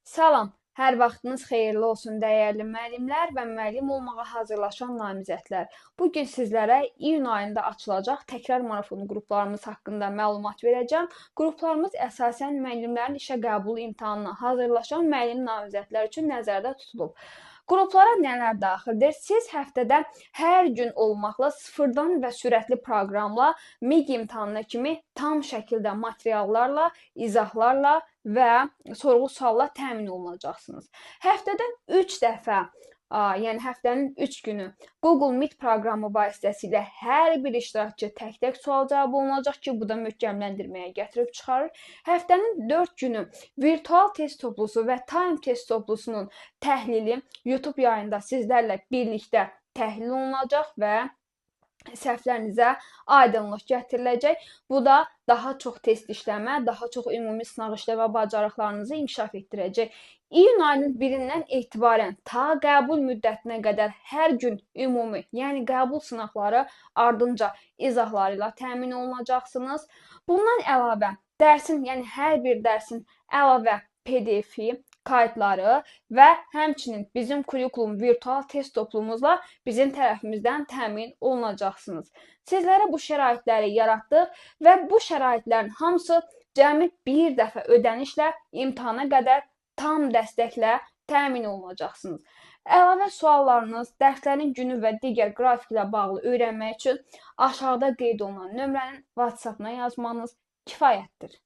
Salam, hər vaxtınız xeyirli olsun dəyərli müəllimlər və müəllim olmağa hazırlaşan namizədlər. Bu gün sizlərə iyun ayında açılacaq təkrar marafonu qruplarımız haqqında məlumat verəcəm. Qruplarımız əsasən müəllimlərin işə qəbulu imtahanına hazırlaşan müəllim namizədlər üçün nəzərdə tutulub. Qruplara nələr daxildir? Siz həftədə hər gün olmaqla sıfırdan və sürətli proqramla MİQ imtahanına kimi tam şəkildə materiallarla, izahlarla və sorğu-sualla təmin olunacaqsınız. Həftədə 3 dəfə, yəni həftənin 3 günü Google Meet proqramı vasitəsilə hər bir iştirakçı tək-tək sual-cavab olunacaq ki, bu da möhkəmləndirməyə gətirib çıxarır. Həftənin 4 günü virtual test toplusu və time test toplusunun təhlili YouTube yayında sizlərlə birlikdə təhlil olunacaq və səhvlərinizə aydınlıq gətiriləcək. Bu da daha çox test işləmə, daha çox ümumi sınaq işləmə bacarıqlarınızı inkişaf etdirəcək. İyun ayının 1-dən etibarən ta qəbul müddətinə qədər hər gün ümumi, yəni qəbul sınaqları ardınca izahları ilə təmin olunacaqsınız. Bundan əlavə dərsin, yəni hər bir dərsin əlavə PDF-i, kayıtları və həmçinin bizim kurikulum virtual test toplumumuzla bizim tərəfimizdən təmin olunacaqsınız. Sizlərə bu şəraitləri yaratdıq və bu şəraitlərin hamısı cəmi bir dəfə ödənişlə imtahana qədər tam dəstəklə təmin olunacaqsınız. Əlavə suallarınız, dərslərin günü və digər qrafiklə bağlı öyrənmək üçün aşağıda qeyd olunan nömrənin WhatsApp-na yazmanız kifayətdir.